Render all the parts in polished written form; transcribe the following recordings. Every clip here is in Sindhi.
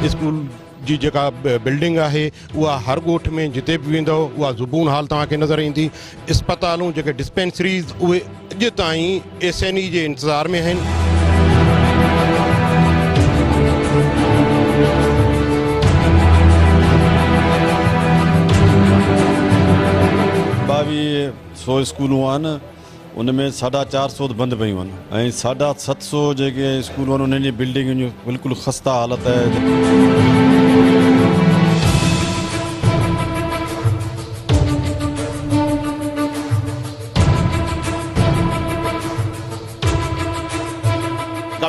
اسڪول جي جيڪا بلڊنگ آهي اها هر ڳوٺ ۾ جتي به ويندؤ اها زبون حال توهان کي نظر ايندي. اسپتالون جيڪي ڊسپينسريز اهي اڄ تائين ايس اين اي جي انتظار ۾ آهن. 2200 اسڪولون آهن ان ۾ 450 ته بند پيون آهن ۽ 750 جيڪي اسڪولون آهن انهن جي بلڊنگن جي بلڪل خسته حالت آهي.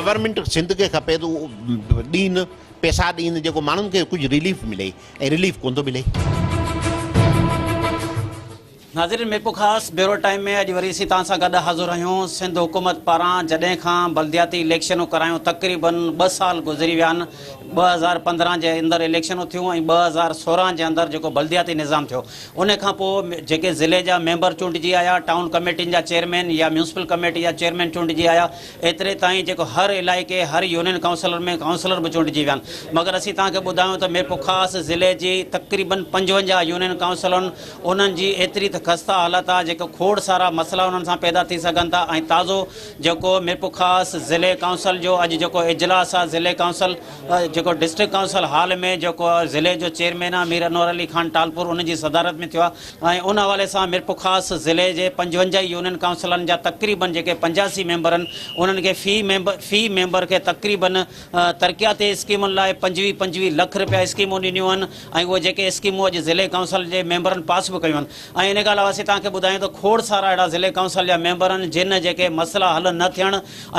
گورنمينٽ سنڌ کي کپي ته ڏين پيسا ڏين جيڪو ماڻهن کي ڪجهه رليف ملي ۽ رليف ڪونه ٿو ملي. ناظرين ميرپورخاص بيورو ٽائيم ۾ اڄ وري اسين توهان سان گڏ حاضر آهيون. سنڌ حڪومت پاران جڏهن کان بلدياتي اليڪشنون ڪرايون تقريبن 2 سال گذري ويا آهن. 2015 جي اندر اليڪشنون ٿيون ۽ 2016 جي اندر جيڪو بلدياتي نظام ٿيو ان کان پوء جيڪي ضلعي جا ميمبر چونڊجي آيا، ٽائون ڪميٽين جا چيئرمين يا ميونسپل ڪميٽي جا چيئرمين چونڊجي آيا، ايتري تائين جيڪو هر علائقي هر يونين ڪائونسلر ۾ ڪائونسلر به چونڊجي ويا آهن. مگر اسين توهان کي ٻڌايون ته ميرپورخاص ضلعي جي تقريبن 55 يونين ڪائونسلن انهن جي ايتري ته خسته حالت آهي جيڪو کوڙ سارا مسئلا انهن سان پيدا ٿي سگهن ٿا ۽ تازو جيڪو ميرپورخاص ضلعي ڪائونسل جو اڄ جيڪو اجلاس آهي ضلعي ڪائونسل جيڪو ڊسٽرڪٽ ڪائونسل هال ۾ جيڪو ضلعي جو چيئرمين آهي مير انور علي خان ٽالپور ان جي صدارت ۾ ٿيو آهي ۽ ان حوالي سان ميرپورخاص ضلعي جي 55 ئي يونين ڪائونسلن جا تقريبن جيڪي 85 ميمبر آهن انهن کي في ميمبر في ميمبر کي تقريبن ترقياتي اسڪيمن لاء 25 25 لک رپيا اسڪيمون ڏنيون آهن ۽ اهي جيڪي اسڪيمون اڄ ضلعي ڪائونسل جي ميمبرن پاس به ڪيون آهن ۽ ان کان علاوه اسين توهان کي ٻڌايون ته کوڙ سارا اهڙا ضلعي ڪائونسل جا ميمبر آهن جن جيڪي مسئلا حل نه ٿيڻ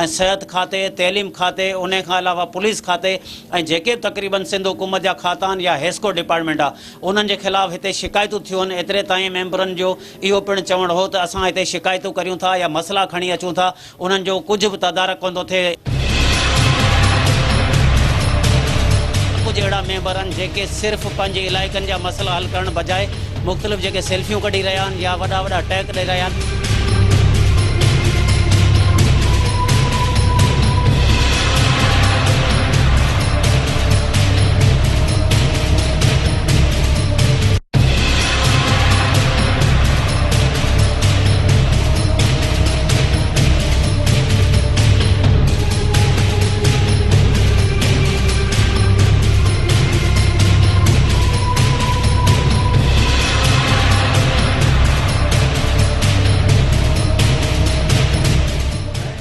۽ صحت کاتي، تعليم کاتي، انهي کان علاوه پوليس کاتي ۽ جيڪي به تقريبن سنڌ حڪومت جا کاتا آهن يا حيسڪو ڊپارٽمينٽ آهي انهن جي خلاف هتي شڪايتون ٿيون آهن ايتري تائين ميمبرن جو اهو پڻ چوڻ هو ته اسان هتي شڪايتون ڪريون ٿا يا مسئلا کڻي اچون ٿا انهن جو ڪجهه به تدارڪ ڪونه ٿو ٿئي. ڪجهه اهڙا ميمبر آهن جيڪي صرف پنهنجي علائقن جا مسئلا حل ڪرڻ بجاء مختلف جيڪي سيلفيون ڪڍي رهيا آهن يا وڏا وڏا ٽهڪ ڏئي رهيا آهن.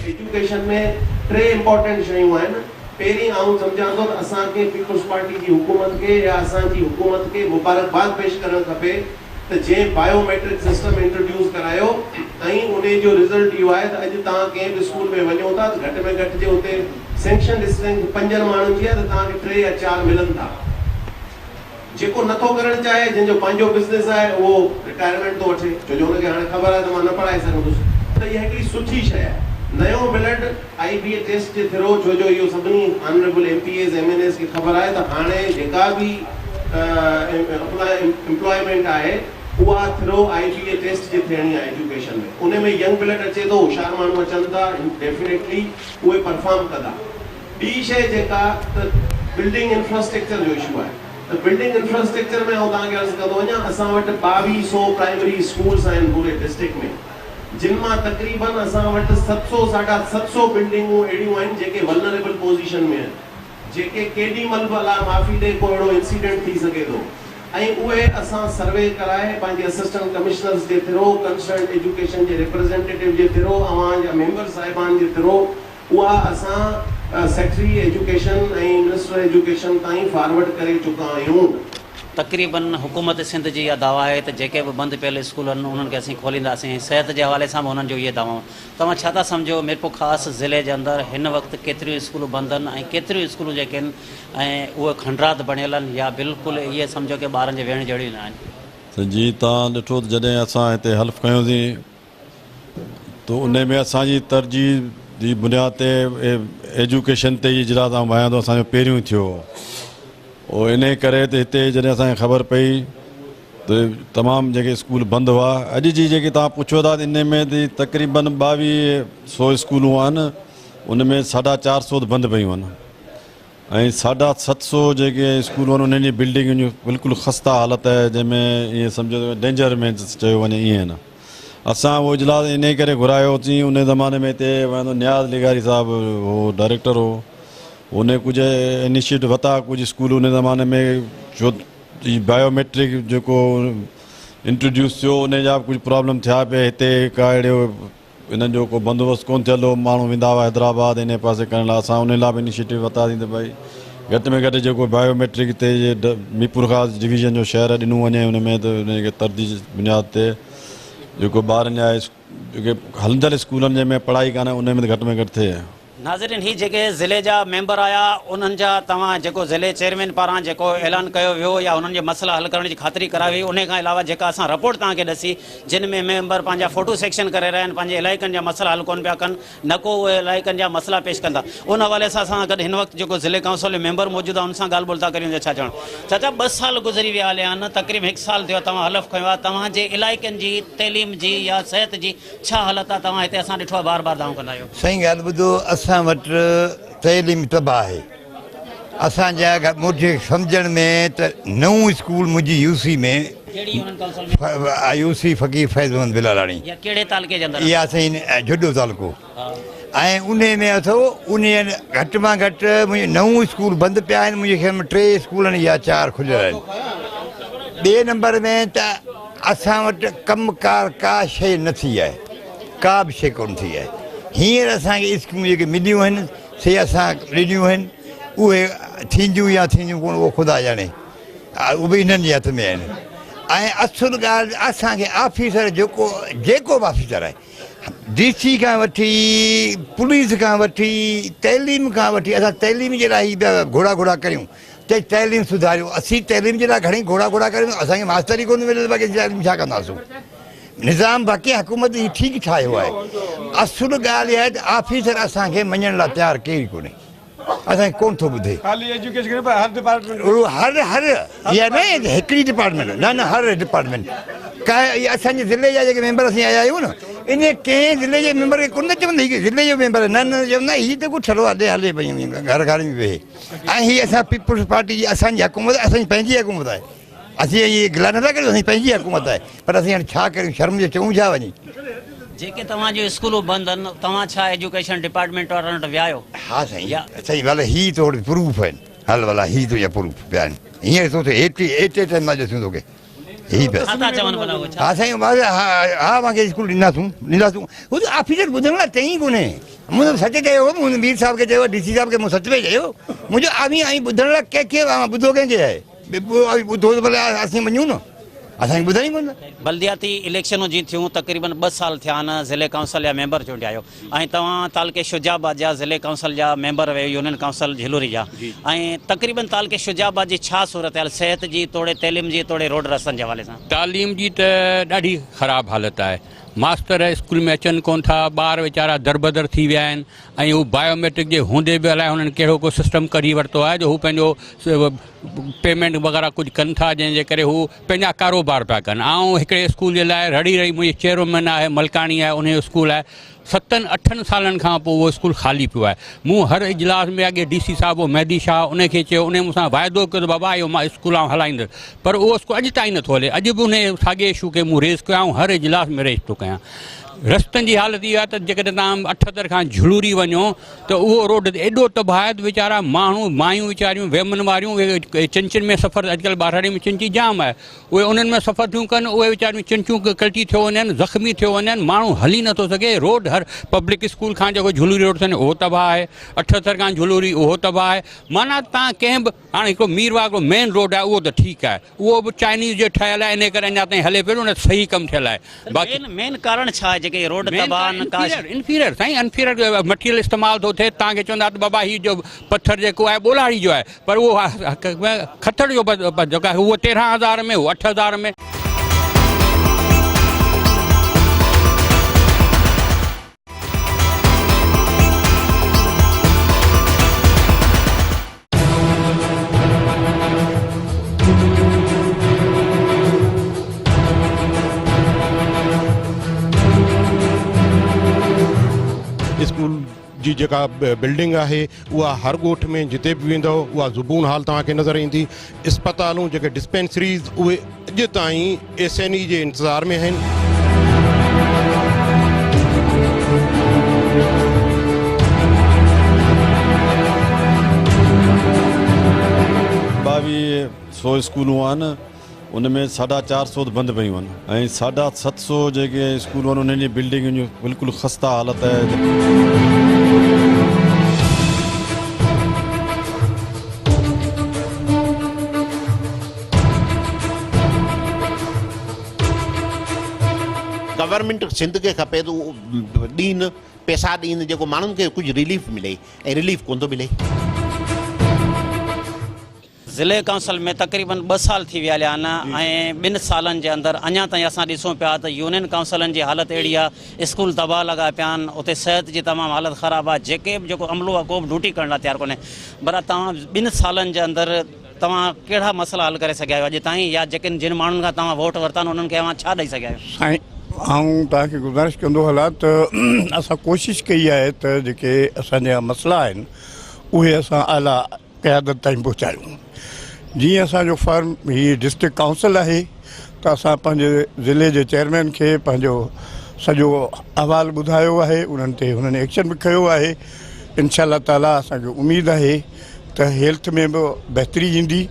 ايجوڪيشن ۾ ٽي امپارٽنٽ شيون آهن، پهرين آئون سمجهان ٿو ته اسان کي پيپلز پارٽي جي حڪومت کي يا اسان جي حڪومت کي مبارڪباد پيش ڪرڻ کپي ته جنهن بايو ميٽرڪ سسٽم انٽروڊيوس ڪرايو ۽ انهي جو رزلٽ اهو آهي ته اڄ توهان ڪنهن به اسڪول ۾ وڃو ٿا ته گهٽ ۾ گهٽ جي اتي سينڪشنڊ اسٽرينٿ پنجن ماڻهن جي آهي ته توهان کي ٽي يا چار ملن ٿا. جيڪو نه ٿو ڪرڻ چاهي جنهن جو پنهنجو بزنس آهي اهو رٽائرمينٽ ٿو وٺي ڇو جو ان کي هاڻي خبر آهي ته مان نه پڙهائي سگهندس ته اها هڪڙي سٺي شيء آهي. New blood I B A test جي ٿرو ڇو جو اهو سڀني honourable M P As M N As کي خبر آهي ته هاڻي جيڪا به امپلائمينٽ آهي اها through I B A test جي ٿيڻي آهي ايجوڪيشن ۾ ان ۾ ينگ بلڊ اچي ٿو هوشيار ماڻهو اچن ٿا ڊيفينيٽلي اهي پرفارم ڪندا ٻي شيء جيڪا ته بلڊنگ انفراسٽرڪچر جو اشو آهي ته بلڊنگ انفراسٽرڪچر ۾ آئون توهان کي عرض ڪندو وڃان اسان وٽ 2200 پرائمري اسڪولس آهن پوري ڊسٽرڪٽ ۾ جن مان تقريبن اسان وٽ 700 750 بلڊنگون اهڙيون آهن جيڪي ولنريبل پوزيشن ۾ آهن جيڪي ڪيڏي مهل به الله معافي ڏي ڪو اهڙو انسيڊنٽ ٿي سگهي ٿو ۽ اهي اسان سروي ڪرائي پنهنجي اسسٽنٽ ڪمشنرز جي ٿرو ڪنسرنڊ ايجوڪيشن جي ريپريزينٽيٽو جي ٿرو اوهان جا ميمبر صاحبان جي ٿرو اها اسان سيڪريٽري ايجوڪيشن ۽ منسٽر ايجوڪيشن تائين فارورڊ ڪري چڪا آهيون. تقريبن حڪومت سنڌ جي اها دعويٰ آهي ته جيڪي به بند پيل اسڪول آهن انهن کي اسين کولينداسين ۽ صحت جي حوالي سان به انهن جو اهي دعوائون توهان ڇا ٿا سمجهو ميرپورخاص ضلعي جي اندر هن وقت ڪيتريون اسڪولون بند آهن ۽ ڪيتريون اسڪولون جيڪي آهن ۽ اهي کنڊرات بڻيل آهن يا بلڪل اهي سمجهو ڪي ٻارن جي ويهڻ جهڙيون نه آهن. ته جي توهان ڏٺو ته جڏهن اسان هتي حلف کنيوسين ته ان ۾ اسان جي ترجيح جي بنياد تي ايجوڪيشن تي ئي اجلاس آئون ڀانيان ٿو اسان جو پهريون ٿيو هو انهي ڪري ته هتي جڏهن اسان کي خبر پئي ته تمام جيڪي اسڪول بند هئا اڄ جي جيڪي توهان پڇو ٿا ته انهي ۾ ته تقريبن 2200 اسڪولون آهن ان ۾ 450 ته بند پيون آهن. ۽ 750 جيڪي اسڪول آهن انهن جي بلڊنگن جون بلڪل خسته حالت آهي، جنهن ۾ ائين سمجهو ته ڊينجر ۾ چيو وڃي ائين نه. اسان اهو اجلاس انهي ڪري گهرايوسين، ان زماني ۾ هتي ويندو نياز لغاري صاحب هو ڊائريڪٽر هو، ان ڪجهه انيشيٽو ورتا، ڪجهه اسڪول ان زماني ۾ ڇو بايو ميٽرڪ جيڪو انٽروڊيوس ٿيو ان جا به ڪجهه پرابلم ٿيا پئي، هتي ڪا اهڙو انهن جو ڪو بندوبست ڪونه ٿيل هو، ماڻهو ويندا هئا حيدرآباد انهي پاسي ڪرڻ لاء، اسان انهي لاء به انيشيٽو ورتاسين ته ڀائي گهٽ ۾ گهٽ جيڪو بايو ميٽرڪ تي ميرپورخاص ڊويزن جو شهر ڏنو وڃي ان ۾ ته ان کي ترجيح بنياد تي جيڪو ٻارن جا جيڪي هلندڙ اسڪولن جنهن ۾ پڙهائي ڪانهي ان ۾ ته گهٽ ۾ گهٽ ٿئي. ناظرين هي جيڪي ضلعي جا ميمبر آيا انهن جا توهان جيڪو ضلعي چيئرمين پاران جيڪو اعلان ڪيو ويو يا انهن جي مسئلا حل ڪرڻ جي خاطري ڪرائي وئي انهي کان علاوه جيڪا اسان رپورٽ توهان کي ڏسي جن ۾ ميمبر پنهنجا فوٽو سيڪشن ڪري رهيا آهن پنهنجي علائقن جا مسئلا حل ڪونه پيا ڪن نه ڪو اهي علائقن جا مسئلا پيش ڪن ٿا ان حوالي سان اسان سان گڏ هن وقت جيڪو ضلعي ڪائونسل جو ميمبر موجود آهي ان سان ڳالهه ٻولهه ٿا ڪريون ڇا چوڻ چاچا 2 سال گذري ويا هليا آهن تقريبن 1 سال ٿيو آهي توهان حلف کنيو آهي توهان جي علائقن جي تعليم جي يا صحت جي ڇا حالت آ توهان هتي اسان ڏٺو آ بار بار دانهون ڪندا آهيو. سائين ڳالهه ٻڌو اسان وٽ تعليم تباهه آهي اسان جا منهنجي سمجهڻ ۾ ته نئون اسڪول منهنجي يو سي ۾ ڪهڙي يونين ڪائونسل ۾ يو سي فقير فيض محمد بلالاڻي يا ڪهڙي تعلقي جي اندر اها سائين جهڏو تعلقو ۽ انهي ۾ اٿو انهي گهٽ مان گهٽ منهنجي نئون اسڪول بند پيا آهن منهنجي خيال ۾ 3 اسڪول آهن يا 4 کليل آهن ٻئي نمبر ۾ ته اسان وٽ ڪم ڪار ڪا شيء نه ٿي آهي، ڪا به شيء ڪونه ٿي آهي. هينئر اسان کي اسڪيمون جيڪي مليون آهن سي اسان ڏنيون آهن، اهي ٿينديون يا ٿينديون ڪونه اهو خدا ڄاڻي، اهو به انهن جي هٿ ۾ آهن. ۽ اصل ڳالهه اسان کي آفيسر جيڪو جيڪو به آفيسر آهي، ڊي سي کان وٺي پوليس کان وٺي تعليم کان وٺي اسان تعليم جي لاء هي پيا گهوڙا گهوڙا ڪريون ته تعليم سڌاريو، اسين تعليم جي لاء گهڻي گهوڙا گهوڙا ڪريون، اسان کي ماستر ئي ڪونه ملي ته باقي تعليم ڇا ڪنداسون. نظام باقي حڪومت هي ٺيڪ ٺاهيو آهي، اصل ڳالهه اها آهي ته آفيسر اسان کي مڃڻ لاء تيار ڪير ئي ڪونهي، اسان کي ڪونه ٿو ٻڌي. خالي ايجوڪيشن ڪونهي پر هر ڊپارٽمينٽ هر هر اها نه آهي ته هڪڙي ڊپارٽمينٽ نه نه هر ڊپارٽمينٽ ڪا اسان جي ضلعي جا جيڪي ميمبر اسين آيا آهيون نه انهي ڪنهن ضلعي جي ميمبر کي ڪونه چوندا هي ضلعي جو ميمبر نه نه چوندا هي ته ڪو ٺلهو هلي هلي پئي گهر گهر ۾ ويهي. ۽ هي اسان پيپلز پارٽي جي اسان جي حڪومت اسان جي پنهنجي حڪومت آهي اسين هي گلا نٿا ڪريون اسان جي پنهنجي حڪومت آهي پر اسين هاڻي ڇا ڪريون شرم جو چئون ڇا وڃي. جيڪي توهان جون اسڪولون بند آهن توهان ڇا ايجوڪيشن ڊپارٽمينٽ وارن وٽ ويا آهيو؟ ها سائين سائين ڀلا هي تو وٽ پروف آهن هل ڀلا هي تنهنجا پروف پيا آهن هينئر تو ايٽي ايٽ ٽائيم مان ڏسون توکي هي پيا ڇا ٿا چون ڀلا اهي ڇا ها سائين ها اوهان کي اسڪول ڏينداسون ڏينداسون هو ته آفيسر ٻڌڻ لاء چئي ئي ڪونهي مون ته سچ چيو هو مون مير صاحب کي چيو ڊي سي صاحب کي مون سچ پئي چيو منهنجو اوهين اوهين ٻڌڻ لاء ڪنهن کي اوهان ٻڌو ڪنهن کي آهي اوهين ٻڌو ته ڀلي اسين مڃون نه اسان کي ٻڌڻ ئي ڪونه بلدياتي اليڪشنون جي ٿيون تقريبن 2 سال ٿيا آهن ضلعي ڪائونسل جا ميمبر چونڊيا آهيو ۽ توهان تعلقي شجاع آباد جا ضلعي ڪائونسل جا ميمبر ويو يونين ڪائونسل جهلوري جا ۽ تقريبن تعلقي شجاع آباد جي ڇا صورتحال صحت جي توڙي تعليم جي توڙي روڊ رستن جي حوالي سان؟ تعليم جي ته ڏاڍي خراب حالت آهي ماستر اسڪول ۾ اچن ڪون ٿا ٻار ويچارا دربدر ٿي ويا آهن ۽ هو بايوميٽرڪ جي هوندي به الائي هنن ڪهڙو ڪو سسٽم ڪڍي ورتو آهي جو هو پنهنجو پيمينٽ وغيره ڪجهه ڪن ٿا جنهن جي ڪري هو پنهنجا ڪاروبار پيا ڪن. آئون هڪڙي اسڪول جي لاء رڙي رڙي منهنجي چيئرمين آهي ملڪاڻي آهي انهي جو اسڪول آهي 7 8 سالن کان پوء اهو اسڪول خالي پيو آهي مون هر اجلاس ۾ اڳي ڊي سي صاحب هو مهدي شاهه انهي کي چيو انهي مون سان واعدو ڪيو ته بابا اهو مان اسڪول آئون هلائيندس پر اهو اسڪول اڄ تائين نٿو هلي اڄ به انهي ساڳي اشو کي مون ريز ڪيو آئون هر اجلاس ۾ ريز ٿو ڪيان رستن جي حالت اها آهي ته جيڪڏهن توهان 78 کان جهلوري وڃو ته اهو روڊ ايڏو تباهه آهي ته ويچارا ماڻهو مايون ويچاريون ويمن واريون اهي چنچن ۾ سفر اڄڪلهه ٻهراڙي ۾ چنچي جام آهي اهي انهن ۾ سفر ٿيون ڪن اهي ويچاريون چنچون ڪلٽي ٿيو وڃن زخمي ٿيو وڃن ماڻهو هلي نٿو سگهي روڊ هر پبلڪ اسڪول کان جيڪو جهلوري روڊ ٿو وڃي اهو تباهه آهي 78 کان جهلوري اهو تباهه آهي معنيٰ تان ڪنهن به هاڻي هڪڙو مير واهه هڪڙو مين روڊ آهي اهو ته ٺيڪ آهي اهو به چائنيز جو ٺهيل آهي انهي ڪري اڃا تائين هلي پيو نه صحيح ڪم ٿيل آهي باقي مين ڪارڻ ڇا آهي جيڪي روڊ تباهه آهن ڪا انفيريئر سائين انفيريئر مٽيريل استعمال ٿو ٿئي تان کي چوندا ته بابا هي جو پٿر جيڪو آهي ٻولاڙي جو آهي پر اهو کٿڙ جو جيڪو آهي اهو 13000 ۾ اهو 8000 ۾. اسڪول جي جيڪا بلڊنگ آهي اها هر ڳوٺ ۾ جتي به ويندؤ اها زبون حال توهان کي نظر ايندي. اسپتالون جيڪي ڊسپينسريز اهي اڄ تائين ايس اين اي جي انتظار ۾ آهن. ٻاويهه سو اسڪولون آهن ان ۾ ساڍا چار سو ته بند پيون آهن ۽ ساڍا ست سو جيڪي اسڪولون آهن انهن جي بلڊنگن جي بلڪل خسته حالت آهي. گورنمينٽ سنڌ کي کپي ته ڏين پيسا ڏين جيڪو ماڻهن کي ڪجهه رليف ملي ۽ رليف ڪونه ٿو ملي. ضلعي ڪائونسل ۾ تقريبن ٻه سال ٿي ويا هليا آهن ۽ ٻن سالن جي اندر اڃا تائين اسان ڏسون پيا ته يونين ڪائونسلن جي حالت اهڙي آهي اسڪول تباهه لڳا پيا آهن اتي صحت جي تمام حالت خراب آهي جيڪي به جيڪو عملو آهي ڪو به ڊيوٽي ڪرڻ لاء تيار ڪونهي ڀلا توهان ٻن سالن جي اندر توهان ڪهڙا مسئلا حل ڪري سگهيا آهيو اڄ تائين يا جيڪي جن ماڻهن کان توهان ووٽ ورتا آهن انهن کي اوهان ڇا ڏئي سگهيا آهيو؟ سائين آئون توهان کي گذارش ڪندو هلان ته اسان ڪوشش ڪئي آهي ته جيڪي اسان جا مسئلا آهن اهي اسان اعليٰ قيادت تائين پهچايون. جيئن اسان جو فرم هي ڊسٽرڪٽ ڪائونسل آهي ته اسان پنهنجي ضلعي جي چيئرمين کي پنهنجو سڄو احوال ٻڌايو آهي انهن تي هنن ايڪشن به کنيو آهي انشاء الله تعالي اسان کي اميد آهي ته هيلٿ ۾ به بهتري ايندي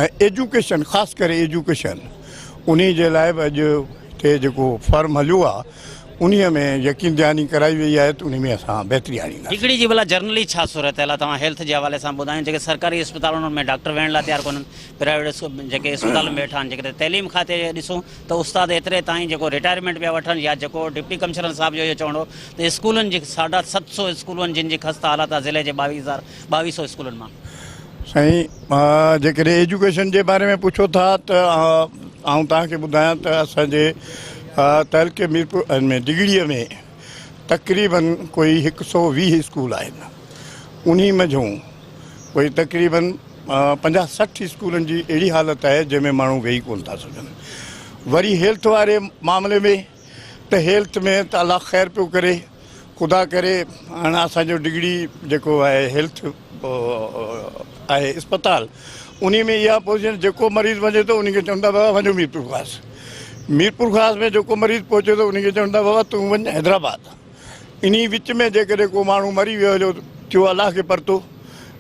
۽ ايجوڪيشن خاص ڪري ايجوڪيشن انهي جي لاء به اڄ هتي جيڪو فرم هليو آهي انهيء ۾ يقين دهاني ڪرائي وئي آهي ته انهي ۾ اسان بهتري آڻينداسين. ڊگهڙي جي ڀلا جرنلي ڇا صورتحال آهي توهان هيلٿ جي حوالي سان ٻڌايو جيڪي سرڪاري اسپتالن ۾ ڊاڪٽر ويهڻ لاء تيار ڪونهن پرائيويٽ جيڪي اسپتالن ۾ ويٺا آهن جيڪڏهن تعليم کاتي جو ڏسون ته استاد ايتري تائين جيڪو رٽائرمينٽ پيا وٺن يا جيڪو ڊپٽي ڪمشنر صاحب جو اهو چوڻ هو ته اسڪولن جي ساڍا ست سو اسڪولن جن جي خسته حالت آهي ضلعي جي ٻاويهه هزار ٻاويهه سو اسڪولن مان. سائين جيڪڏهن ايجوڪيشن جي باري ۾ پڇو ٿا ته آئون توهان کي ٻڌايان ته اسان جي تعلقي ميرپور ۾ ڊگهڙي ۾ تقريبن ڪوئي هڪ سو 20 اسڪول آهن انهي منجهون ڪوئي تقريبن 50 60 اسڪولن جي اهڙي حالت آهي جنهن ۾ ماڻهو ويهي ڪونه ٿا سگهن وري هيلٿ واري معاملي ۾ ته هيلٿ ۾ ته الله خير پيو ڪري خدا ڪري هاڻ اسان جو ڊگهڙي جيڪو آهي هيلٿ آهي اسپتال انهي ۾ اها پوزيشن جيڪو مريض وڃي ٿو انهي کي چون ٿا بابا وڃو ميرپورخاص ميرپورخاص ۾ جيڪو مريض پهچي ٿو انهي کي چون ٿا بابا تون وڃ حيدرآباد انهي وچ ۾ جيڪڏهن ڪو ماڻهو مري ويو هليو ٿيو الله کي پرتو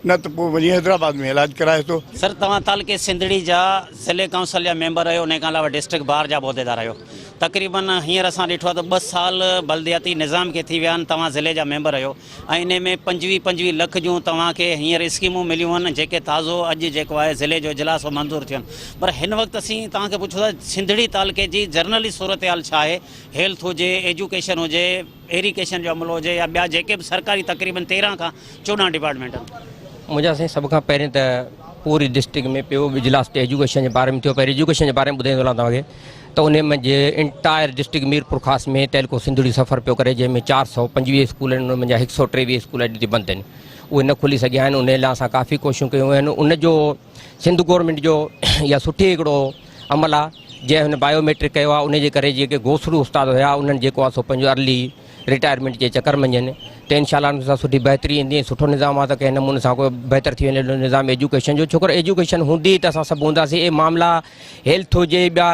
نه ته پوء وڃي حيدرآباد ۾ علاج ڪرائي ٿو. سر توهان تعلقي سنڌڙي جا ضلعي ڪائونسل جا ميمبر آهيو انهي کان علاوه ڊسٽرڪٽ بار جا به عهديدار آهيو تقريبن هينئر اسان ڏٺو آهي ته ٻه سال بلدياتي نظام کي ٿي ويا آهن توهان ضلعي جا ميمبر آهيو ۽ انهي ۾ 25 25 لک جون توهان کي هينئر اسڪيمون مليون آهن جيڪي تازو اڄ جيڪو آهي ضلعي جو اجلاس هو منظور ٿيون پر هن وقت اسين توهان کي پڇون ٿا سنڌڙي تعلقي جي جرنلي صورتحال ڇا آهي هيلٿ هجي ايجوڪيشن هجي ايريگيشن جو عملو هجي يا ٻيا جيڪي به سرڪاري تقريبن 13 کان 14 ڊپارٽمينٽ آهن. منهنجا سائين سڀ کان پهرين ته پوري ڊسٽرڪٽ ۾ پيو اجلاس ته ايجوڪيشن جي باري ۾ ٿيو پهرين ايجوڪيشن جي باري ۾ ٻڌائيندو هلان توهان کي ته انهي منجهه انٽائر ڊسٽرڪٽ ميرپورخاص ۾ تعلقو سنڌڙي سفر پيو ڪري جنهن ۾ 425 اسڪول آهن انهن منجهان 123 اسڪول اڄ تائين بند آهن اهي نه کلي سگهيا آهن انهي لاء اسان ڪافي ڪوششون ڪيون آهن ان جو سنڌ گورنمينٽ جو اها سٺي هڪڙو عمل آهي جنهن هن بايو ميٽرڪ ڪيو آهي ان جي ڪري جيڪي گوسڙو استاد هيا انهن جيڪو آهي سو پنهنجو ارلي رٽائرمينٽ جي چڪر منجهن ته انشاء الله ان سان سٺي بهتري ايندي ۽ سٺو نظام آهي ته ڪنهن نموني سان ڪو بهتر ٿي وڃي نظام ايجوڪيشن جو ڇوڪر ايجوڪيشن هوندي ته اسان سڀ هونداسين اهي معاملا هيلٿ هجي ٻيا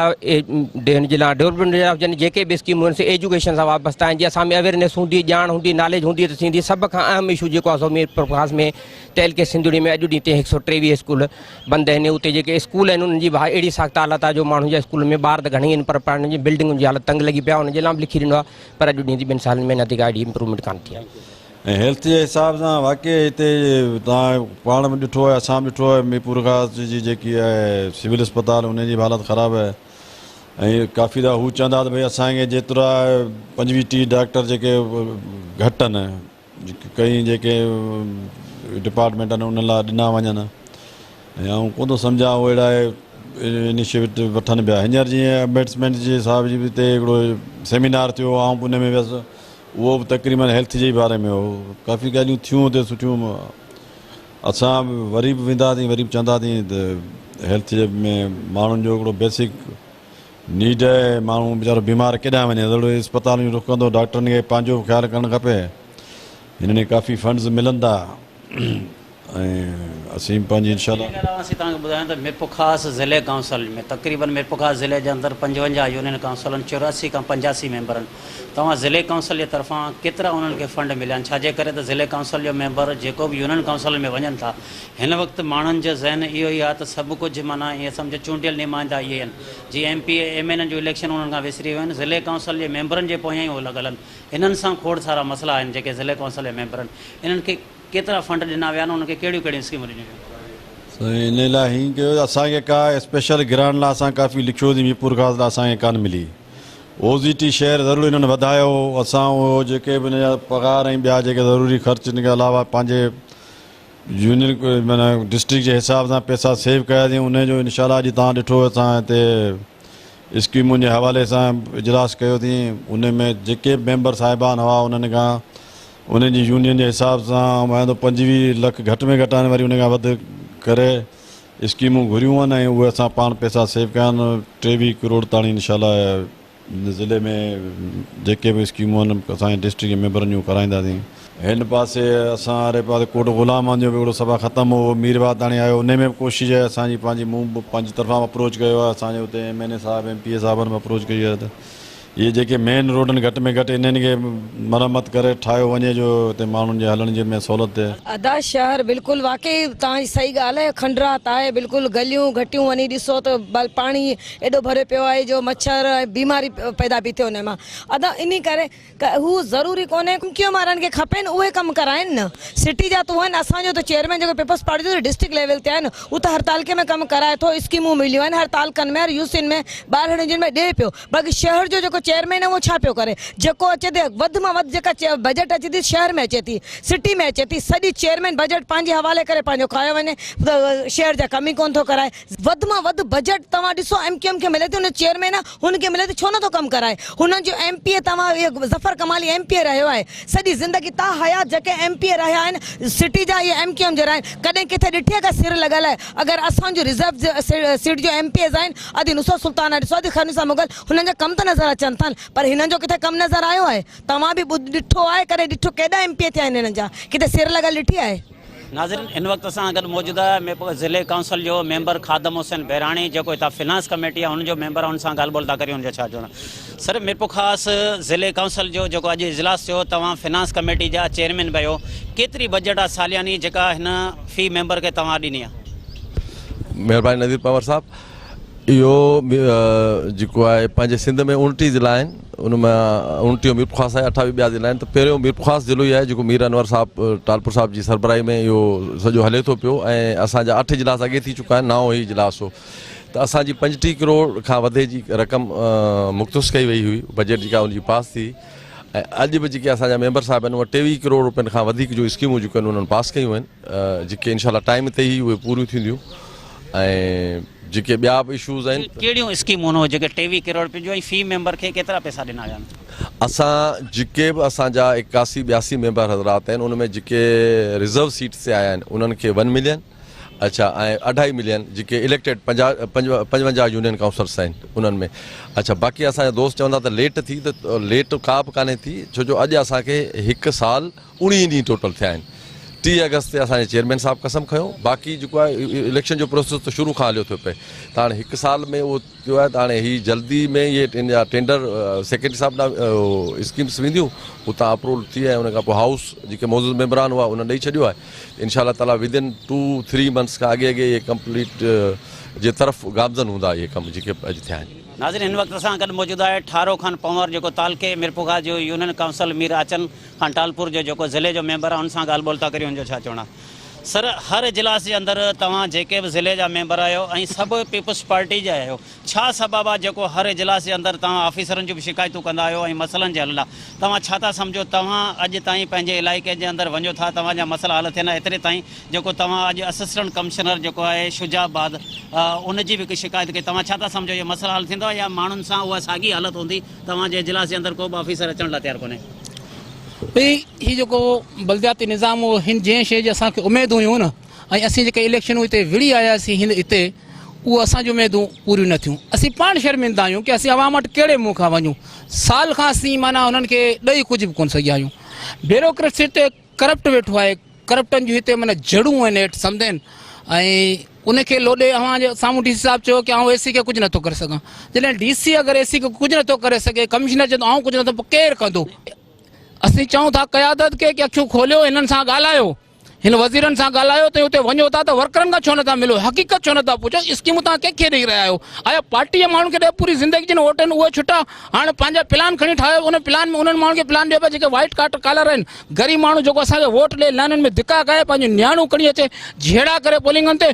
هن جي لاء ڊولپمينٽ جا هجن جيڪي به اسڪيمون آهن سي ايجوڪيشن سان وابسته آهن جي اسان ۾ اويئرنيس هوندي ڄاڻ هوندي ناليج هوندي ته ٿيندي سڀ کان اهم اشو جيڪو آهي سو ميرپورخاص ۾ تعلقي سنڌڙي ۾ اڄ ڏينهن تائين 123 اسڪول بند آهن اتي جيڪي اسڪول آهن انهن جي به اهڙي سخت حالت آهي جو ماڻهن جا اسڪول ۾ ٻار ته گهڻي آهن پر پڙهڻ جي بلڊنگن جي حالت تنگ لڳي پيا آهي انهن جي لاء به لکي ڏنو آهي پر اڄ ڏينهن تائين ٻن سالن ۾ اڃا تائين ڪا اهڙي امپروومينٽ ڪانه ٿي آهي. ۽ هيلٿ جي حساب سان واقعي هتي توهان پاڻ به ڏٺو آهي اسان به ڏٺو آهي ميرپورخاص جي جيڪي آهي سول اسپتال ان جي به حالت خراب آهي ۽ ڪافي دفعا هو چوندا ته ڀئي اسان کي جيترا 25 30 ڊاڪٽر جيڪي گهٽ آهن ڪئين جيڪي ڊپارٽمينٽ آهن انهن لاء ڏنا وڃن ۽ آئون ڪونه ٿو سمجهان اهي اهڙا انيشيٽو وٺن پيا هينئر جيئن ايمبيڊسمينٽ جي صاحب جي به هتي هڪڙو سيمينار ٿيو آئون به ان ۾ ويس اهو به تقريبن هيلٿ جي باري ۾ هو ڪافي ڳالهيون ٿيون هتي سٺيون اسان به وري به وينداسين وري به چونداسين ته هيلٿ جي ۾ ماڻهن جو هڪڙو بيسڪ نيڊ آهي ماڻهو ويچارو بيمار ڪيڏانهن وڃي ضرور اسپتالن جو رخ ڪندو ڊاڪٽرن کي پنهنجو به خيال ڪرڻ کپي هنن کي ڪافي فنڊز ملن ٿا ۽ اسين پنهنجي انشاء الله. ان کان علاوه اسين توهان کي ٻڌايون ته ميرپورخاص ضلعي ڪائونسل ۾ تقريبن ميرپورخاص ضلعي جي اندر 55 يونين ڪائونسل آهن 84 کان 85 ميمبر آهن توهان ضلعي ڪائونسل جي طرفان ڪيترا انهن کي فنڊ مليا آهن ڇاجي ڪري ته ضلعي ڪائونسل جو ميمبر جيڪو به يونين ڪائونسلن ۾ وڃن ٿا هن وقت ماڻهن جو ذهن اهو ئي آهي ته سڀ ڪجهه معنيٰ ائين سمجهه چونڊيل نمائندا اهي آهن جي M P A M N N June election انهن کان وسري ويون آهن ضلعي ڪائونسل جي ميمبرن جي پويان ئي اهي لڳل آهن هنن سان کوڙ سارا مسئلا آهن جيڪي ضلعي ڪائونسل جا ميمبر آهن انهن کي ڪيترا فنڊ ڏنا ويا آهن انهن کي ڪهڙيون ڪهڙيون اسڪيمون ڏنيون ويون. سائين انهي لاء هيئن ڪيو ته اسان کي ڪا اسپيشل گرانٽ لاء اسان ڪافي لکيوسين ميرپورخاص لاء اسان کي ڪانه ملي او زي ٽي شهر ضرور انهن وڌايو هو اسان اهو جيڪي به ان جا پگهار ۽ ٻيا جيڪي ضروري خرچ ان کان علاوه پنهنجي يونين معنيٰ ڊسٽرڪٽ جي حساب سان پئسا سيو ڪياسين انهي جو انشاء الله اڄ توهان ڏٺو اسان هتي اسڪيمن جي حوالي سان اجلاس ڪيوسين انهي ۾ جيڪي به ميمبر صاحبان هئا انهن کان انهن جي يونين جي حساب سان معنيٰ ته 25 لک گهٽ ۾ گهٽ آهن وري انهي کان وڌ ڪري اسڪيمون گهريون آهن ۽ اهي اسان پاڻ پئسا سيو ڪيا آهن 23 ڪروڙ تاڻي انشاء الله هن ضلعي ۾ جيڪي به اسڪيمون آهن اسان جي ڊسٽرڪٽ جي ميمبرن جون ڪرائينداسين. هن پاسي اسان واري پاسي ڪوٽ غلام محمد جو به هڪڙو صفا ختم هو اهو ميرواهه تاڻي آيو انهي ۾ به ڪوشش آهي اسان جي پنهنجي مون به پنهنجي طرفان به اپروچ ڪيو آهي اسان جي اتي ايم اين اي صاحب ايم پي اي صاحبن به اپروچ ڪئي آهي ته اهي جيڪي مين روڊ آهن گهٽ ۾ گهٽ انهن کي مرمت ڪري ٺاهيو وڃي جو هتي ماڻهن جي هلڻ جي ۾ سهولت ٿئي. ادا شهر بلڪل واقعي توهان جي صحيح ڳالهه آهي کنڊرات آهي بلڪل گليون گهٽيون وڃي ڏسو ته پاڻي ايڏو ڀريو پيو آهي جو مڇر ۽ بيماري پيدا پئي ٿئي ان مان ادا انهي ڪري هو ضروري ڪونهي ايم ڪيو ايم وارن کي کپين اهي ڪم ڪرائين نه سٽي جا ته اهن اسان جو ته چيئرمين جيڪو پيپلز پارٽي جو ڊسٽرڪٽ ليول تي آهي نه هو ته هر تعلقي ۾ ڪم ڪرائي ٿو اسڪيمون مليون آهن هر تعلقن ۾ هر يوسين ۾ ٻارڙين ۾ ڏئي پيو باقي شهر جو جيڪو چيئرمين آهي اهو ڇا پيو ڪري جيڪو اچي ٿي وڌ مان وڌ جيڪا بجيٽ اچي ٿي شهر ۾ اچي ٿي سٽي ۾ اچي ٿي سڄي چيئرمين بجيٽ پنهنجي حوالي ڪري پنهنجو کايو وڃي شهر جا ڪم ئي ڪونه ٿو ڪرائي وڌ مان وڌ بجيٽ توهان ڏسو ايم ڪيو ايم کي ملي ٿي ان جو چيئرمين آهي هن کي ملي ٿي ڇو نٿو ڪم ڪرائي هنن جو ايم پي اي توهان اهي ظفر ڪمالي ايم پي اي رهيو آهي سڄي زندگي تا حيات جيڪي ايم پي اي رهيا آهن سٽي جا اهي ايم ڪيو ايم جا رهيا آهن ڪڏهن ڪٿي ڏٺي آهي ڪا سر لڳل آهي اگر اسان جو ريزرو سيٽ جو ايم پي ايز آهن ادي نصرت سلطانه ڏسو ادي خيرالنساء مغل هنن جا ڪم ته نظر اچن ٿا پر هنن جو ڪٿي ڪم نظر آيو آهي توهان به ڏٺو آهي ڪڏهن ڏٺو ڪيڏا ايم پي اي ٿيا آهن هنن جا ڪٿي سر لڳل ڏٺي آهي. ناظرين هن وقت اسان گڏ موجود آهي ميرپور ضلعي ڪائونسل جو ميمبر خادم حسين بهراڻي جيڪو هتان فنانس ڪميٽي آهي ان جو ميمبر آهي ان سان ڳالهه ٻولهه ٿا ڪريون ان جو ڇا چوڻ آهي سر ميرپورخاص ضلعي ڪائونسل جو جيڪو اڄ اجلاس ٿيو توهان فنانس ڪميٽي جا چيئرمين به آهيو ڪيتري بجيٽ آهي سالياني جيڪا هن في ميمبر کي توهان ڏني آهي. مهرباني نذير پنهور صاحب اهو جيڪو آهي پنهنجي سنڌ ۾ 29 ضلعا آهن ان مان اڻٽيهون ميرپورخاص آهي 28 ٻيا ضلعا آهن ته پهريون ميرپورخاص ضلعو ئي آهي جيڪو مير انور صاحب ٽالپر صاحب جي سربراهي ۾ اهو سڄو هلي ٿو پيو ۽ اسان جا اٺ اجلاس اڳي ٿي چڪا آهن نائون هي اجلاس هو ته اسان جي 35 ڪروڙ کان وڌي جي رقم مختص ڪئي وئي هئي بجيٽ جيڪا ان جي پاس ٿي ۽ اڄ به جيڪي اسان جا ميمبر صاحب آهن اهي 23 ڪروڙ روپين کان وڌيڪ جون اسڪيمون جيڪو آهن انهن پاس ڪيون آهن جيڪي انشاء الله ٽائيم تي ئي اهي پوريون ٿينديون ۽ جيڪي ٻيا به اشوز آهن. ڪهڙيون اسڪيمون هن جيڪي 23 ڪروڙ روپين جون ۽ في ميمبر کي ڪيترا پئسا ڏنا ويا آهن؟ اسان جيڪي به اسان جا 81 82 ميمبر حضرات آهن ان ۾ جيڪي رزرو سيٽس تي آيا آهن انهن کي ون ملين اڇا ۽ اڍائي ملين جيڪي اليڪٽيڊ 50 55 يونين ڪائونسلرس آهن انهن ۾ اڇا باقي اسان جا دوست چوندا ته ليٽ ٿي ته ليٽ ڪا به ڪانهي ٿي ڇو جو اڄ اسان کي هڪ سال 19 ڏينهن ٽوٽل ٿيا آهن 30 آگسٽ تي اسان جي چيئرمين صاحب قسم کنيو باقي جيڪو آهي اليڪشن جو پروسيس ته شروع کان هليو ٿو پئي ته هاڻي هڪ سال ۾ اهو ٿيو آهي ته هاڻي هي جلدي ۾ اهي ان جا ٽينڊر سيڪريٽري صاحب ڏانهن اسڪيمس وينديون اتان اپروول ٿي ۽ ان کان پوء هائوس جيڪي معزز ميمبران هئا انهن ڏئي ڇڏيو آهي انشاء الله تعالي ود ان 2 3 منٿس کان اڳي اڳي اهي ڪمپليٽ جي طرف گامزن هوندا اهي ڪم جيڪي اڄ ٿيا آهن. ناظرين هن وقت اسان گڏ موجود آهي ٺارو خان پنهور جيڪو تعلقي ميرپورخاص جو يونين ڪائونسل مير آچن خان ٽالپور جو جيڪو ضلعي جو ميمبر آهي ان سان ڳالهه ٻولهه ٿا ڪريون ان جو ڇا چوڻ آهي سر هر اجلاس جي اندر توهان جيڪي به ضلعي جا ميمبر آهيو ۽ سڀ پيپلز پارٽي جا آهيو ڇا سبب آهي جيڪو هر اجلاس جي اندر توهان آفيسرن جون به شڪايتون ڪندا آهيو ۽ مسئلن جي حل لاء توهان ڇا ٿا سمجهو توهان اڄ تائين پنهنجي علائقي جي اندر وڃو ٿا توهان جا مسئلا حل ٿين ايتري تائين جيڪو توهان اڄ اسسٽنٽ ڪمشنر جيڪو آهي شجاع آباد ان جي به هڪ شڪايت ڪئي توهان ڇا ٿا سمجهو اهي مسئلا حل ٿيندا يا ماڻهن سان اها ساڳي حالت هوندي توهان جي اجلاس جي اندر ڪو به آفيسر اچڻ لاء تيار ڪونهي. ڀئي هي جيڪو بلدياتي نظام هو هن جنهن شيء جي اسان کي اميد هيون نه ۽ اسين جيڪي اليڪشنون هتي وڙهي آياسين هن هتي اهو اسان جون اميدون پوريون نه ٿيون اسين پاڻ شرمندا آهيون ڪي اسين عوام وٽ ڪهڙي منهن کان وڃون سال کان اسين معنيٰ هنن کي ڏئي ڪجهه به ڪونه سگهيا آهيون بيروڪريسي تي. ڪرپٽ ويٺو آهي، ڪرپٽن جون هتي معنيٰ جڙون آهن هيٺ سمڌين ۽ ان کي لوڏي اوهان جي سامهون ڊي سي صاحب چيو ڪي آئون اي سي کي ڪجهه نٿو ڪري سگهان، جڏهن ڊي سي اگر اي سي کي ڪجهه نٿو ڪري سگهي، ڪمشنر چوندو آئون ڪجهه نٿو پوء ڪير ڪندو؟ اسين چئون ٿا قيادت کي ڪي اکيون کوليو هنن سان ڳالهايو، هن وزيرن سان ڳالهايو ته اتي وڃو ٿا ته ورڪرن کان ڇو نٿا ملو، حقيقت ڇو نٿا پڇو، اسڪيمون توهان ڪنهن کي ڏئي رهيا آهيو، آيا پارٽي جي ماڻهن کي ڏئي پوري زندگي جن ووٽ آهن اهي ڇٽا، هاڻ پنهنجا پلان کڻي ٺاهيو، ان پلان ۾ انهن ماڻهن کي پلان ڏيو پيا جيڪي وائيٽ ڪاٽ ڪالر آهن، غريب ماڻهو جيڪو اسان کي ووٽ ڏئي لائنن ۾ ڌڪا کائي پنهنجون نياڻيون کڻي اچي جهيڙا ڪري پولنگن تي.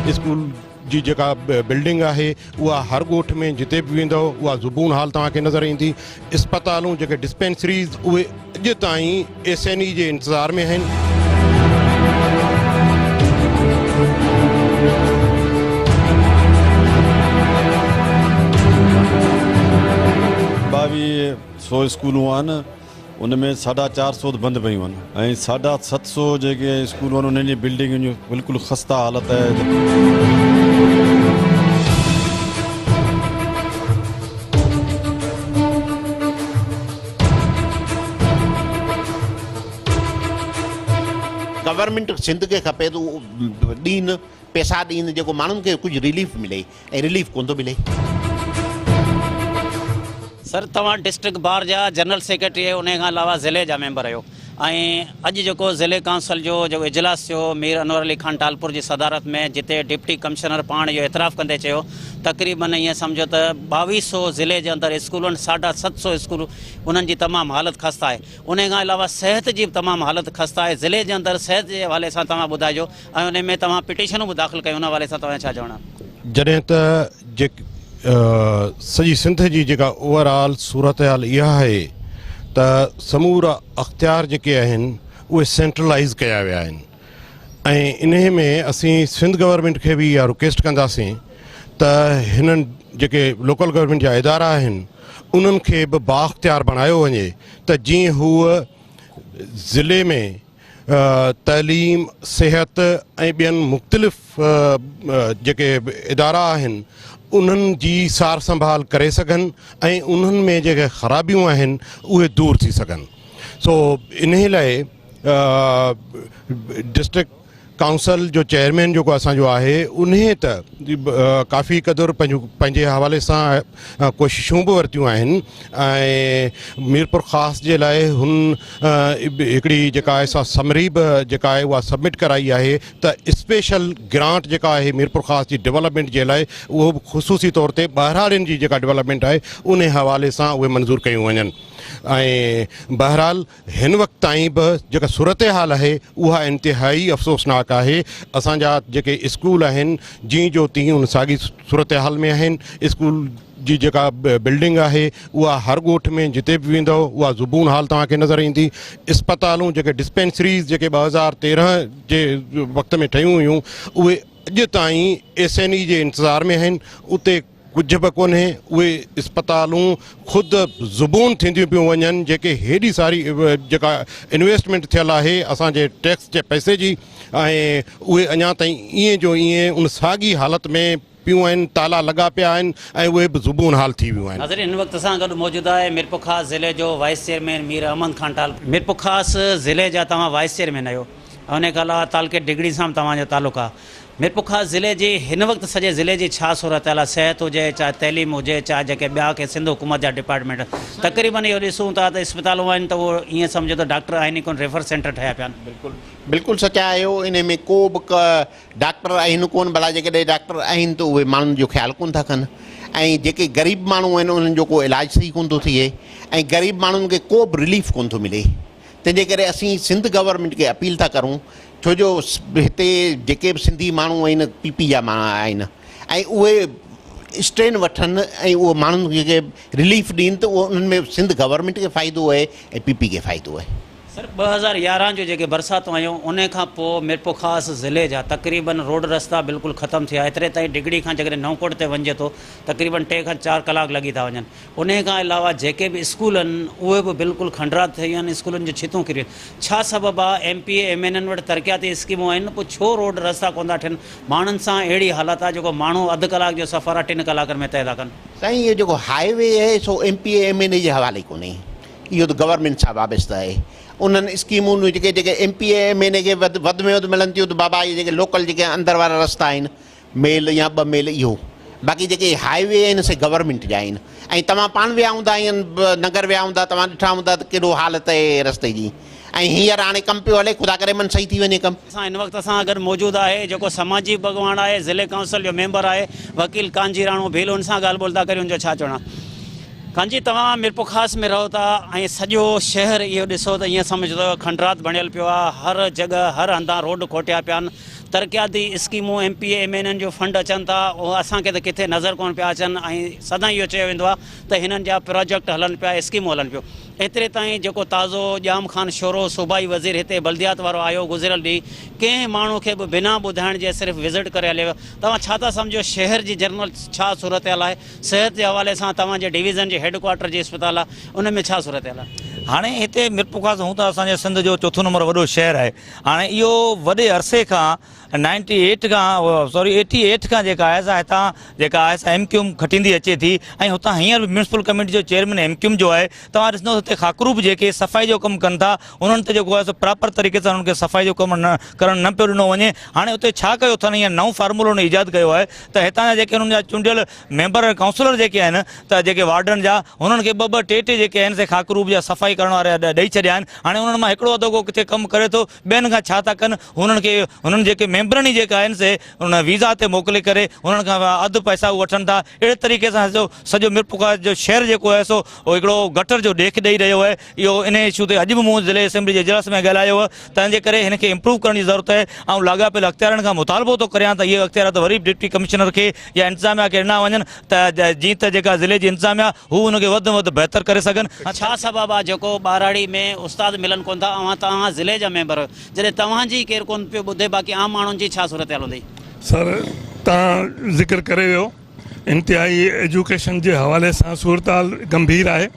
اسڪول جي جيڪا بلڊنگ آهي اها هر ڳوٺ ۾ جتي به ويندؤ اها زبون حال توهان کي نظر ايندي. اسپتالون جيڪي ڊسپينسريز اهي اڄ تائين ايس اين اي جي انتظار ۾ آهن. ٻاويهه سو اسڪولون آهن ان ۾ ساڍا چار سو ته بند پيون آهن ۽ ساڍا ست سو جيڪي اسڪولون آهن انهن جي بلڊنگن جي بلڪل خسته حالت آهي. گورنمينٽ سنڌ کي کپي ته اهو ڏين پيسا ڏين جيڪو ماڻهن کي ڪجهه رليف ملي ۽ رليف ڪونه ٿو ملي. سر توهان ڊسٽرڪٽ بار جا جنرل سيڪريٽري آهيو انهي کان علاوه ضلعي جا ميمبر آهيو ۽ اڄ جيڪو ضلعي ڪائونسل جو جيڪو اجلاس ٿيو مير انور علي خان ٽالپر جي صدارت ۾ جتي ڊپٽي ڪمشنر پاڻ اهو اعتراف ڪندي چيو تقريبن ائين سمجهو ته ٻاويهه سو ضلعي جي اندر اسڪولن ساڍا ست سو اسڪول انهن جي تمام حالت خسته آهي انهي کان علاوه صحت جي به تمام حالت خسته آهي ضلعي جي اندر صحت جي حوالي سان توهان ٻڌائجو ۽ انهي ۾ توهان پٽيشنون به داخل ڪيون ان حوالي سان توهان جو ڇا چوڻ آهي. جڏهن ته جيڪ سڄي سنڌ جي جيڪا اوور آل صورتحال اها آهي ته سمورا اختيار جيڪي آهن اهي سينٽرلائيز ڪيا ويا آهن ۽ انهي ۾ اسين سنڌ گورنمينٽ کي به اها رڪويسٽ ڪنداسين ته هنن جيڪي لوڪل گورنمينٽ جا ادارا آهن انهن کي به بااختيار بڻايو وڃي ته جيئن هو ضلعي ۾ تعليم، صحت ۽ ٻين مختلف جيڪي ادارا آهن انهن جي سار سنڀال ڪري سگهن ۽ انهن ۾ جيڪي خرابيون آهن اهي دور ٿي سگهن سو انهي لاء ڊسٽرڪٽ ڪائونسل جو چيئرمين جيڪو اسان جو آهي انهي ته ڪافي قدر پنهنجي حوالي سان ڪوششون به ورتيون آهن ۽ ميرپورخاص جي لاء هن هڪڙي جيڪا آهي سا سمري به جيڪا آهي اها سبمٽ ڪرائي آهي ته اسپيشل گرانٽ جيڪا آهي ميرپورخاص جي ڊولپمينٽ جي لاء اهو به خصوصي طور تي ٻهراڙين جي جيڪا ڊولپمينٽ آهي ان حوالي سان اهي منظور ڪيون وڃن ۽ بهرحال هن وقت تائين به جيڪا صورتحال آهي اها انتهائي افسوسناڪ آهي اسان جا جيڪي اسڪول آهن جيئن جو تيئن ان ساڳي صورتحال ۾ آهن اسڪول جي جيڪا بلڊنگ آهي اها هر ڳوٺ ۾ جتي به ويندؤ اها زبون حال توهان کي نظر ايندي اسپتالون جيڪي ڊسپينسريز جيڪي 2013 جي وقت ۾ ٺهيون هيون اهي اڄ تائين ايس اين اي جي انتظار ۾ آهن اتي ڪجهه به ڪونهي، اهي اسپتالون خود زبون ٿينديون پيون وڃن جيڪي هيڏي ساري جيڪا انويسٽمينٽ ٿيل آهي اسان جي ٽيڪس جي پئسي جي ۽ اهي اڃا تائين ائين جو ائين ان ساڳي حالت ۾ پيون آهن تالا لڳا پيا آهن ۽ اهي به زبون حال ٿي ويون آهن. ناظرين هن وقت اسان گڏ موجود آهي ميرپورخاص ضلعي جو وائيس چيئرمين مير احمد خان ٽالپر. ميرپورخاص ضلعي جا توهان وائيس چيئرمين آهيو ۽ ان کان علاوه تعلقي ڊگهڙي سان به توهان جو تعلق آهي. ميرپورخاص ضلعي جي هن وقت سڄي ضلعي جي ڇا صورتحال آهي صحت هجي چاهي تعليم هجي چاهي جيڪي ٻيا ڪي سنڌ حڪومت جا ڊپارٽمينٽ تقريبن اهو ڏسون ٿا ته اسپتالون آهن ته اهو ائين سمجهو ته ڊاڪٽر آهن ئي ڪونه ريفر سينٽر ٺهيا پيا آهن. بلڪل بلڪل سچا آهيو انهي ۾ ڪو به ڊاڪٽر آهن ڪونه ڀلا جيڪڏهن ڊاڪٽر آهن ته اهي ماڻهن جو خيال ڪونه ٿا ڪن ۽ جيڪي غريب ماڻهو آهن انهن جو ڪو علاج صحيح ڪونه ٿو ٿئي ۽ غريب ماڻهن کي ڪو به رليف ڪونه ٿو ملي تنهن جي ڪري اسين سنڌ گورنمينٽ کي اپيل ٿا ڪرون ڇو جو هتي جيڪي به سنڌي ماڻهو آهن پي پي جا ماڻهو آهن ۽ اهي اسٽينڊ وٺن ۽ اهي ماڻهن کي رليف ڏين ته اهو انهن ۾ سنڌ گورنمينٽ کي فائدو آهي ۽ پي پي کي فائدو آهي. سر 2011 جون جيڪي برساتون آيون انهي کان پوء ميرپورخاص ضلعي جا تقريبن روڊ رستا بلڪل ختم ٿيا ايتري تائين ڊگهڙي کان جيڪڏهن نئون ڪوٽ تي وڃجي ٿو تقريبن 3 کان 4 ڪلاڪ لڳي ٿا وڃن انهي کان علاوه جيڪي به اسڪول آهن اهي به بلڪل کنڊرات ٿي ويا آهن اسڪولن جون ڇتون ڪري ويون ڇا سبب آهي M P A M N N وٽ ترقياتي اسڪيمون آهن پوء ڇو روڊ رستا ڪونه ٿا ٺهن ماڻهن سان اهڙي حالت آهي جيڪو ماڻهو اڌ ڪلاڪ جو سفر آهي 3 ڪلاڪن ۾ طئي ٿا ڪن. سائين اهو جيڪو هاء وي آهي سو M P A M N A جي حوالي ڪونهي اهو ته گورنمينٽ سان وابسته آهي انهن اسڪيمون جيڪي جيڪي M P A M N A کي وڌ ۾ وڌ ملن ٿيون ته بابا اهي جيڪي لوڪل جيڪي اندر وارا رستا آهن ميل يا 2 ميل اهو باقي جيڪي هاء وي آهن سي گورنمينٽ جا آهن ۽ توهان پاڻ ويا هوندا ۽ ننگر ويا هوندا توهان ڏٺا هوندا ته ڪهڙو حالت آهي رستي جي ۽ هينئر هاڻي ڪم پيو هلي خدا ڪري من صحيح ٿي وڃي ڪم. سان هن وقت اسان گڏ موجود آهي جيڪو سماجي به اڳواڻ آهي ضلعي ڪائونسل جو ميمبر آهي وڪيل ڪانجي راڻو ڀيل ان سان ڳالهه ٻولهه ٿا ڪريون ان جو ڇا چوڻ آهي ڪانجي توهان ميرپورخاص ۾ رهو ٿا ۽ سڄو شهر اهو ڏسو ته ائين سمجهو ته کنڊرات بڻيل پيو آهي هر جڳهه هر هنڌان روڊ کوٽيا پيا آهن ترقياتي اسڪيمون M P A M N N جو فنڊ اچن ٿا اهي اسان کي ته ڪٿي نظر ڪونه پيا اچن ۽ سدائين اهو چيو ويندو آهي ته هنن جا پراجيڪٽ هلن پيا اسڪيمون هلن پيون ايتري تائين جيڪو تازو ڄام خان شورو صوبائي وزير هتي بلديات وارو آيو گذريل ڏينهن ڪنهن ماڻهو کي به بنا ٻڌائڻ جي صرف وزٽ ڪري هليو ويو توهان ڇا ٿا سمجهو شهر جي جنرل ڇا صورتحال آهي صحت جي حوالي سان توهان جي ڊويزن جي هيڊ ڪوارٽر جي اسپتال آهي ان ۾ ڇا صورتحال آهي. هاڻي هتي ميرپورخاص هون ته اسان جي سنڌ جو چوٿون نمبر وڏو شهر آهي هاڻي اهو وڏي عرصي کان نائنٽي ايٽ کان سوري ايٽي ايٽ کان جيڪا آهي سا هتان جيڪا آهي سا ايم ڪيو ايم کٽيندي اچي ٿي ۽ هتان هينئر به ميونسپل ڪميٽي جو چيئرمين ايم ڪيو ايم جو آهي توهان ڏسندو هتي خاڪروب جيڪي صفائي جو ڪم ڪن ٿا انهن تي جيڪو آهي سو پراپر طريقي سان انهن کي صفائي جو ڪم نه ڪرڻ نه پيو ڏنو وڃي هاڻي اتي ڇا ڪيو اٿن هينئر نئون فارمولو انهن ايجاد ڪيو آهي ته هتان جا جيڪي انهن جا چونڊيل ميمبر ۽ ڪائونسلر جيڪي آهن ته جيڪي وارڊن جا انهن کي ٻه ٻه ٽي ٽي جيڪي آهن سي خاڪروب جا صفائي ڪرڻ وارا ڏئي ڇڏيا آهن هاڻي انهن مان هڪڙو اڌو ڪو ڪٿي ڪم ڪري ٿو ٻين کان ڇا ٿا ڪن هنن کي هنن جيڪي ميمبرن ئي جيڪا آهن سي ان ويزا تي موڪلي ڪري هنن کان اڌ پئسا هو وٺن ٿا اهڙي طريقي سان سڄو سڄو ميرپورخاص جو شهر جيڪو آهي سو هڪڙو گٽر جو ڏيک ڏئي رهيو آهي اهو انهي اشو تي اڄ به مون ضلعي اسيمبلي جي اجلاس ۾ ڳالهايو هو تنهن جي ڪري هن کي امپروو ڪرڻ جي ضرورت آهي آئون لاڳاپيل اختيارين کان مطالبو ٿو ڪريان ته اهي اختيارات وري به ڊپٽي ڪمشنر کي يا انتظاميا کي ڏنا وڃن ته جيئن ته جيڪا ضلعي جي انتظاميا هو ان کي وڌ ۾ وڌ بهتر ڪري سگهن. ڇا سبب آ جيڪو ٻهراڙي ۾ استاد ملن ڪون ٿا اوهان توهان ضلعي جا ميمبر آهيو جڏهن توهان جي ئي ڪير ڪون پيو ٻڌي باقي عام ماڻهن جي ڇا صورتحال هوندي. سر توهان ذڪر ڪري ويو انتهائي ايجوڪيشن جي حوالي سان صورتحال گنڀير آهي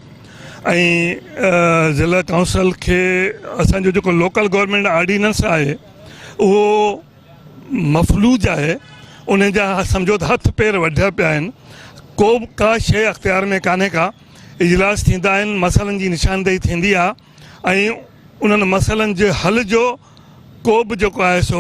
۽ ضلع ڪائونسل کي اسان جو جيڪو لوڪل گورنمينٽ آرڊيننس آهي اهو مفلوج آهي ان جا سمجهو ته هٿ پير وڍيا پيا آهن ڪو به ڪا شيء اختيار ۾ ڪانهي ڪا اجلاس ٿيندا آهن مسئلن جي نشاندهي ٿيندي آهي ۽ انهن مسئلن جي حل جو ڪو به جيڪو آهي سو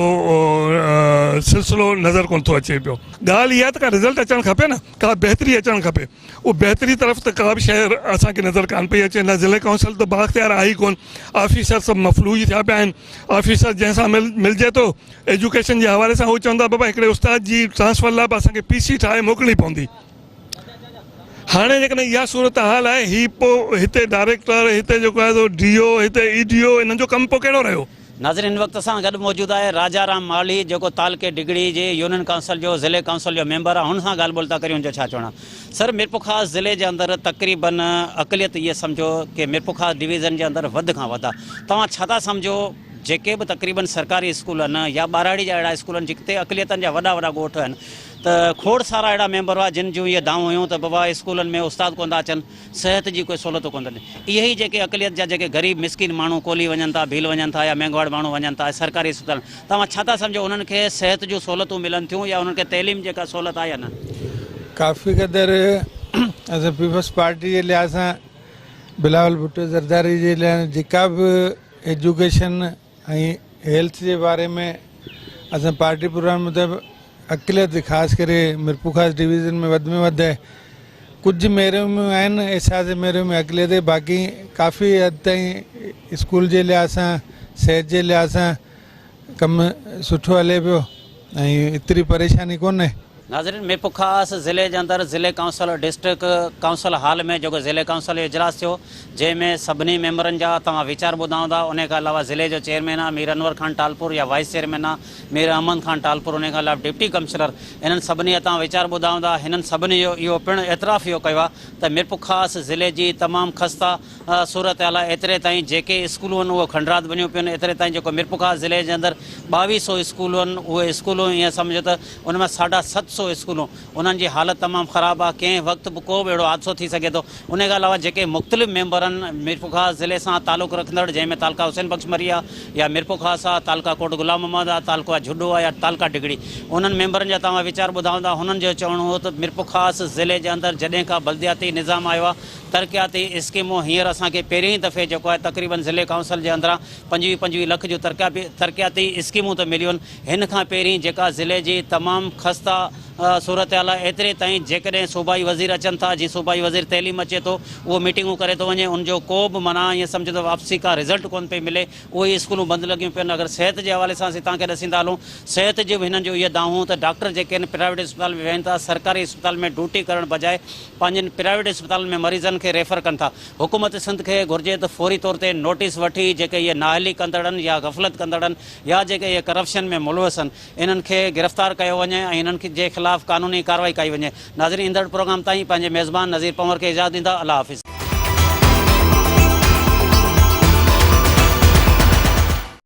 سلسلو نظر ڪونه ٿو اچي پيو ڳالهه اها ته ڪا رزلٽ اچڻ کپي نه ڪا بهتري اچڻ کپي اهو بهتري طرف ته ڪا به شيء اسان کي نظر ڪانه پئي اچي نه ضلعي ڪائونسل ته بااختيار آهي ئي ڪونه آفيسر سڀ مفلوج ٿيا پيا آهن آفيسر جنهن سان ملجي ٿو ايجوڪيشن جي حوالي سان هو چوندا بابا هڪڙي استاد جي ٽرانسفر لاء به اسان کي پي سي ٺاهي موڪلڻي پوندي هاڻي جيڪڏهن اها صورتحال آهي هي پوء هتي ڊائريڪٽر هتي جيڪو آهي سو ڊي او هتي اي ڊي او انهن جو ڪم پوء ڪهڙو رهيو. ناظرين هن وقت اسان گڏ موجود آهي راجا رام مالهي جيڪو تعلقي ڊگهڙي جي يونين ڪائونسل جو ضلعي ڪائونسل جو ميمبر آهي هن سان ڳالهه ٻولهه ٿا ڪريون هن جو ڇا چوڻ آهي سر ميرپورخاص ضلعي جي اندر تقريبن اقليت اهي سمجهو ڪي ميرپورخاص ڊويزن جي اندر وڌ کان وڌ آهي توهان ڇا ٿا سمجهو جيڪي به تقريبن سرڪاري اسڪول آهن يا ٻهراڙي جا اهڙا اسڪول آهن جتي اقليتن جا وڏا وڏا ڳوٺ آهن ته کوڙ سارا اهڙا ميمبر هئا جن جون اهي دانهون هيون ته بابا اسڪولن ۾ استاد ڪونه ٿا اچن صحت جي ڪوئي سهولت ڪونه ٿا ڏين اهي ئي جيڪي اقليت جا جيڪي غريب مسڪين ماڻهو ڪولهي وڃن ٿا ڀيل وڃن ٿا يا مينگهواڙ ماڻهو وڃن ٿا سرڪاري اسپتالن توهان ڇا ٿا سمجهو انهن کي صحت جون سهولتون ملن ٿيون يا انهن کي تعليم جي ڪا سهولت آهي يا نه؟ ڪافي قدر اسان پيپلز پارٽي جي لحاظ سان بلاول ڀٽو زرداري جي لحاظ جيڪا به ايجوڪيشن ۽ هيلٿ جي باري ۾ اسان پارٽي پروگرام مطابق اقليت خاص ڪري ميرپورخاص ڊويزن ۾ وڌ ۾ وڌ ڪجهه محروميون آهن احساس محرومي اقليت باقي ڪافي حد تائين اسڪول جي لحاظ سان صحت جي لحاظ سان ڪم سٺو هلي پيو ۽ ايتري پريشاني ڪونهي. ناظرين ميرپورخاص ضلعي جي اندر ضلعي ڪائونسل ڊسٽرڪٽ ڪائونسل هال ۾ جيڪو ضلعي ڪائونسل جو اجلاس ٿيو جنهن ۾ سڀني ميمبرن جا توهان ويچار ٻڌا هوندا انهي کان علاوه ضلعي جو چيئرمين آ مير انور خان ٽالپور يا وائيس چيئرمين آ مير احمد خان ٽالپور انهي کان علاوه ڊپٽي ڪمشنر انهن سڀني جا توهان ويچار ٻڌا هوندا هنن سڀني جو اهو پڻ اعتراف اهو ڪيو آ ته ميرپورخاص ضلعي جي تمام خسته صورتحال آهي ايتري تائين جيڪي اسڪولون آهن اهي کنڊرات بنيون پيون آهن ايتري تائين جيڪو ميرپورخاص ضلعي جي اندر ٻاويهه سو اسڪولون آهن اهي اسڪولون ائين سمجهو ته ان ۾ ساڍا 700 اسڪولون انهن جي حالت تمام خراب آهي ڪنهن وقت به ڪو به اهڙو حادثو ٿي سگهي ٿو ان کان علاوه جيڪي مختلف ميمبرن ميرپورخاص ضلعي سان تعلق رکندڙ جنهن ۾ تعلقه حسين بخش مري آهي يا ميرپورخاص آهي تعلقه ڪوٽ غلام محمد آهي تعلقه جهڏو آهي يا تعلقه ڊگهڙي انهن ميمبرن جا توهان ويچار ٻڌا هوندا هنن جو چوڻ هو ته ميرپورخاص ضلعي جي اندر جڏهن کان بلدياتي نظام آيو آهي ترقياتي اسڪيمون هينئر اسان کي پهرين ئي دفعي جيڪو آهي تقريبن ضلعي ڪائونسل جي اندران 25 25 لک جون ترقياتي اسڪيمون ته مليون هن کان پهرين جيڪا ضلعي جي تمام خسته صورتحال آهي ايتري تائين جيڪڏهن صوبائي وزير اچن ٿا جي صوبائي وزير تعليم اچي ٿو اهو ميٽنگون ڪري ٿو وڃي ان جو ڪو به معنيٰ ائين سمجهو ته واپسي ڪا رزلٽ ڪونه پئي ملي اهي ئي اسڪولون بند لڳيون پيون اگر صحت جي حوالي سان اسين توهان کي ڏسيندا هلون صحت جي به هنن جو اهي دانهون ته ڊاڪٽر جيڪي آهن پرائيويٽ اسپتال ۾ ويهن ٿا سرڪاري اسپتال ۾ ڊيوٽي ڪرڻ بجاء پنهنجن پرائيويٽ اسپتالن ۾ مريضن کي ريفر ڪن ٿا. حڪومت سنڌ کي گهرجي ته فوري طور تي نوٽيس وٺي جيڪي اهي نااهلي ڪندڙن يا غفلت ڪندڙن يا جيڪي اهي ڪرپشن ۾ ملوث آهن انهن کي گرفتار ڪيو وڃي ۽ انهن جي خلاف قانوني ڪارروائي ڪئي وڃي. ناظرين ايندڙ پروگرام تائين پنهنجي ميزبان نذير پنهور کي اجازت ڏيندا. الله حافظ.